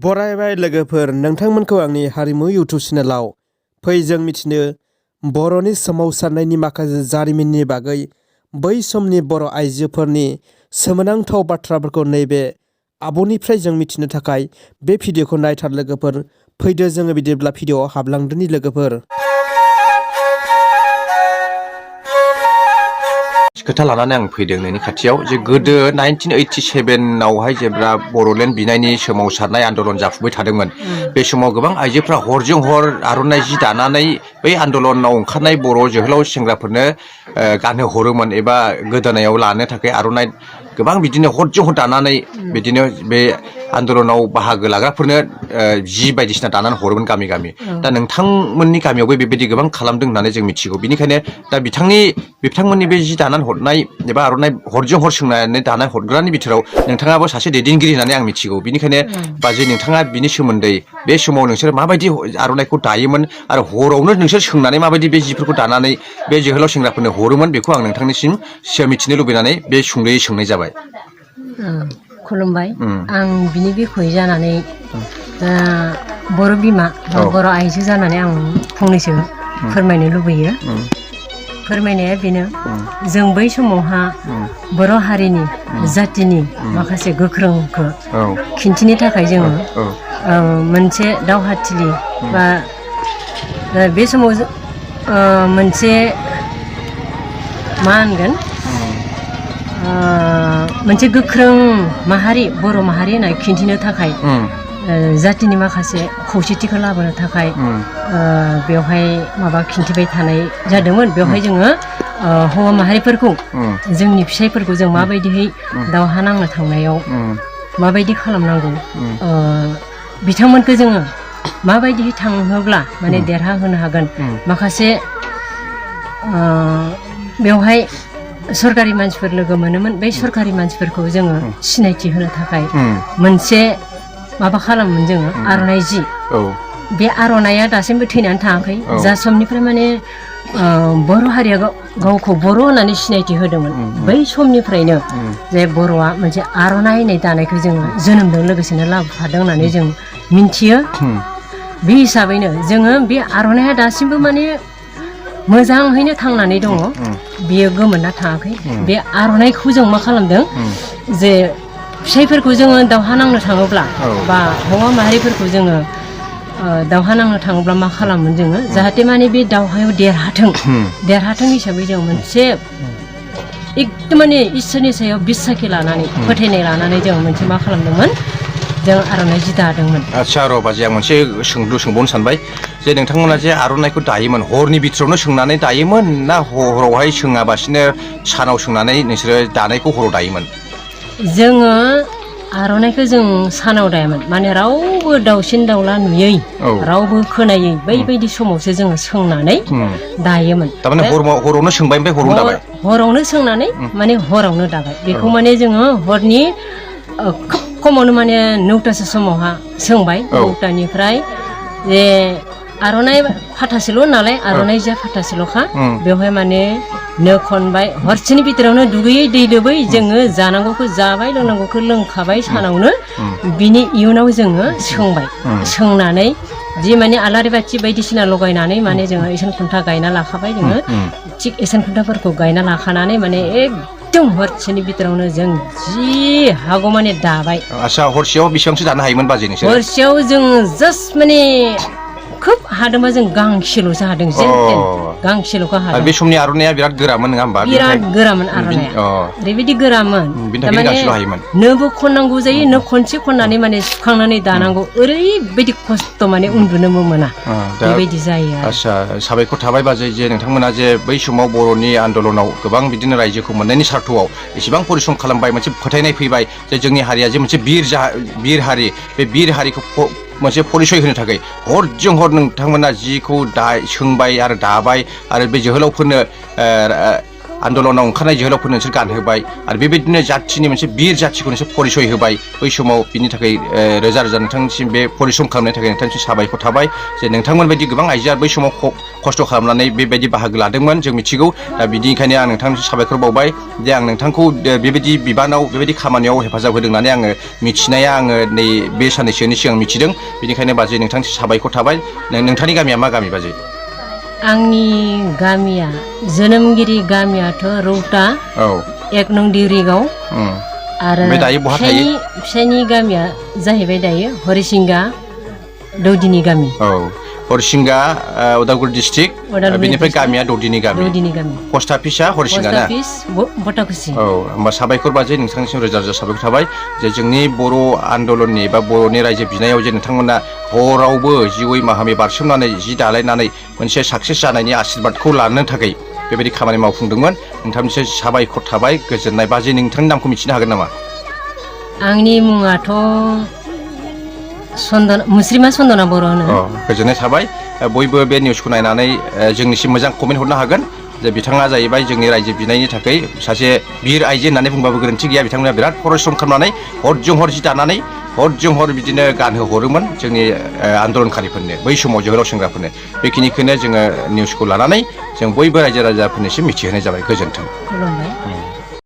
बरायबाय लोगोफोर नोंथांमोनखौ आंनि हारिमु इउटुब चेनेलाव फै जों मिथिनो बर'नि सोमावसारनायनि माखासे जारिमिननि बागै बै समनि बर' आइजोफोरनि सोमोनांथाव बाथ्राफोरखौ नैबे आब'निफ्राय जों मिथिनो थाखाय बे भिडिअखौ नायथार लोगोफोर फैदो जोङो बिदिब्ला भिडिअआव हाबलांदोनि लोगोफोर खोथा लानानै आं फैदों नोंनि खाथियाव जे गोदो 1987 आवहाय जेब्ला बर'लेण्ड बिनायनि सोमावसारनाय आन्दलन जाफुबाय थादोंमोन बे समाव गोबां आइजोफ्रा हरजों हर आर'नाइ जि दानानै बै आन्दलनाव ओंखारनाय बर' जोहोलाव सेंग्राफोरनो गानहो हरोमोन एबा गोदोनायाव लानो थाखाय आर'नाइ गोबां बिदिनो हरजों हर दानानै बिदिनो बे आन्दलनाव बाहागो लाग्राफोरनो जि बायदिसिना दानानै हरोमोन गामि गामि दा नोंथांमोननि गामियावबो बेबायदि गोबां खालामदों होननानै जों मिथिगौ बिनिखायनो दा बिथांमोननि बे जि दानानै हरनाय एबा आर'नाइ हरजों हर सोंनानै दानानै हरग्रानि बिथोराव नोंथाङाबो सासे दैदेनगिरि होननानै आं मिथिगौ बिनिखायनो बाजै नोंथाङा बिनि सोमोन्दै बे समाव नोंसोर माबायदि आर'नाइखौ दायोमोन आरो हरावनो नोंसोर सोंनानै माबायदि बे जिफोरखौ दानानै बे जोहोलाव सेंग्राफोरनो हरोमोन बेखौ आं नोंथांनिसिम मिथिनो लुबैनानै बे सुंद'यै सोंनाय जाबाय। खुलुमबाय आं बिनि बिखय जानानै बर' बिमा बा बर' आइजो जानानै आं फंनैसो फोरमायनो लुबैयो। फोरमायनाया बेनो जों बै समावहा बर' हारिनि जातिनि माखासे गोख्रोंखौ खिन्थिनो थाखाय जोङो मोनसे दावहाथिलि बा बे समाव मोनसे मा होनगोन मोनसे गोख्रों माहारि बर' माहारि होननाय खिन्थिनो थाखाय जातिनि माखासे खौसेथिखौ लाबोनो थाखाय बेवहाय माबा खिन्थिबाय थानाय जादोंमोन। बेवहाय जोङो हौवा माहारिफोरखौ जोंनि फिसायफोरखौ जों माबायदिहै दावहा नांनो थांनायाव माबायदि खालामनांगौ बिथांमोनखौ जोङो माबायदिहै थांहोब्ला माने देरहाहोनो हागोन माखासे बेवहाय सरकारि मानसिफोर लोगो मोनोमोन बै सरकारि मानसिफोरखौ जोङो सिनायथि होनो थाखाय मोनसे माबा खालामोन जोङो आर'नाइ जि बे आर'नाइया दासिमबो थैनानै थाङाखै जा समनिफ्राय माने बर' हारिया गावखौ बर' होननानै सिनायथि होदोंमोन बै समनिफ्रायनो जे बर'आ मोनसे आर'नाइ होननाय दानायखौ जोङो जोनोमजों लोगोसेनो लाबोफादों होननानै जों मिन्थियो। बे हिसाबैनो जोङो बे आर'नाइया दासिमबो माने मोजाङैनो थांनानै दङ बियो गोमोरना थाङाखै। बे आर'नाइखौ जों मा खालामदों जे फिसाइफोरखौ जोङो दावहा नांनो थाङोब्ला बा हौवा माहारिफोरखौ जोङो दावहा नांनो थाङोब्ला मा खालामोन जोङो जाहाथे माने बे दावहायाव देरहाथों हिसाबै जों मोनसे एकदम माने इसोरनि सायाव बिसाखि लानानै फोथायनाय लानानै जों मोनसे मा खालामदोंमोन जों आर'नाइ जि दादोंमोन। आदसा र' बाजै आं मोनसे सोंबावनो सानबाय जे नोंथांमोना जे आर'नाइखौ दायोमोन हरनि बिथोरावनो सोंनानै दायोमोन ना हरावहाय सोङाबासिनो सानाव सोंनानै नोंसोरो दानायखौ हराव दायोमोन? जोङो आर'नाइखौ जों सानाव दायामोन माने रावबो दाउसिन दाउला नुयै रावबो खोनायै बैबायदि समावसो जोङो सोंनानै दायोमोन। थारमाने हरावनो सोंबाय ओमफ्राय हरावनो दाबाय? हरावनो सोंनानै माने हरावनो दाबाय। बेखौ माने जोङो हरनि खोब खमावनो माने 9टासो समावहा सोंबाय 9टानिफ्राय जे आर'नाइ फाथासेल' नालाय आर'नाइ जिया फाथासेल'खा बेवहाय माने नो खनबाय हरसेनि बिथोरावनो दुगैयै दै लोबै जोङो जानांगौखौ जाबाय लोंनांगौखौ लोंखाबाय सानावनो बिनि इयुनाव जोङो सोंनानै जि माने आलारि बाथि बायदिसिना लगायनानै माने जोङो इसान खुन्था गायना लाखाबाय जोङो थिग इसान खुन्थाफोरखौ गायना लाखानानै माने एकदम हरसेनि बिथोरावनो जों जि हागौ माने दाबाय। आदसा हरसेयाव बेसेबांसो दानो हायोमोन बाजै नोंसोर? हरसेयाव जों जास्ट माने खोब हादोंबा जों गांसेल'सो हादों गांसेल'खौ हादों। बे समनि आर'नाइया बिराद गोरामोन नङा होमबा? बिराद गोरामोन आर'नाइया ओरैबायदि गोरामोन थारमाने नोबो खननांगौ जायो नो खनसे खननानै माने सुखांनानै दानांगौ ओरैबायदि खस्थ' माने उन्दुनोबो मोना बेबायदि जायो। आदसा साबायखर थाबाय बाजै जे नोंथांमोना जे बै समाव बर'नि आन्दलनाव गोबां बिदिनो रायजोखौ मोननायनि सार्थआव एसेबां परिश्रम खालामबाय मोनसे फोथायनाय फैबाय जे जोंनि हारिया जे मोनसे बिर हारि बे बिर हारिखौ मोनसे परिचय होनो थाखाय हरजों हर नोंथांमोना जिखौ सोंबाय आरो दाबाय आरो बे जोहोलावफोरनो आन्दलनाव ओंखारनाय जोहोलावफोरनो नोंसोर गानहोबाय आरो बेबायदिनो जाथिनि मोनसे बिर जाथिखौ नोंसोर परिचय होबाय बै समाव बिनि थाखाय रोजा रोजा नोंथांनिसिम बे परिश्रम खालामनायनि थाखाय नोंथांनिसिम साबायखर थाबाय जे नोंथांमोन बायदि गोबां आइजोआ बै समाव खस्थ' खालामनानै बेबायदि बाहागो लादोंमोन जों मिथिगौ दा बिनिखायनो आं नोंथांनिसिम साबायखर बावबाय जे आं नोंथांखौ बेबायदि बिबानाव बेबायदि खामानियाव हेफाजाब होदों होननानै आङो मिथिनाया आङो नै बे साननैसोनि सिगां मिथिदों बेनिखायनो बाजै नोंथांनिसिम साबायखर थाबाय नोंथांनि गामिया मा गामि बाजै आंनि गामिया जोनोमगिरि गामियाथ' रौता औ 1 नं दिरिगाव आरो ओमफ्राय दायो बहा थायो फिसायनि गामिया जाहैबाय दायो हरिसिंगा दौदिनि गामि औ हरिसिंगा उदालगुरि डिस्ट्रिक्ट बेनिफ्राय गामिया दौदिनि गामि पस्ट अफिसा हरिसिंगा ना बटाकुसि औ होमबा साबायखर बाजै नोंथांनिसिम रोजा रोजा साबायखर थाबाय जे जोंनि बर' आन्दलननि बा बर'नि रायजो बिनायाव जे नोंथांमोना हरावबो जिउयै माहामै बारसोमनानै जि दालायनानै मोनसे साक्सेस जानायनि आशीर्बादखौ लानो थाखाय बेबायदि खामानि मावफुंदोंमोन नोंथांनिसिम साबायखर थाबाय गोजोननाय बाजै नोंथांनि नामखौ मिथिनो हागोन नामा आंनि मुङाथ' मुस्रिमा सन्दना बर' होनो गोजोननाय थाबाय बयबो बे निउसखौ नायनानै जोंनिसिम मोजां कमेन्ट हरनो हागोन जे बिथाङा जाहैबाय जोंनि रायजो बिनायनि थाखाय सासे बिर आइजो होननानै बुंबाबो गोरोन्थि गैया बिथांमोना बिराद परिश्रम खालामनानै हरजों हर जि दानानै हरजों हर बिदिनो गानहोहरोमोन जोंनि आन्दलनकारिफोरनो बै समाव जोहोलाव सेंग्राफोरनो बेखिनिखौनो जोङो निउसखौ लानानै जों बयबो रायजो राजाफोरनिसिम मिथिहोनाय जाबाय गोजोन्थों खुलुमबाय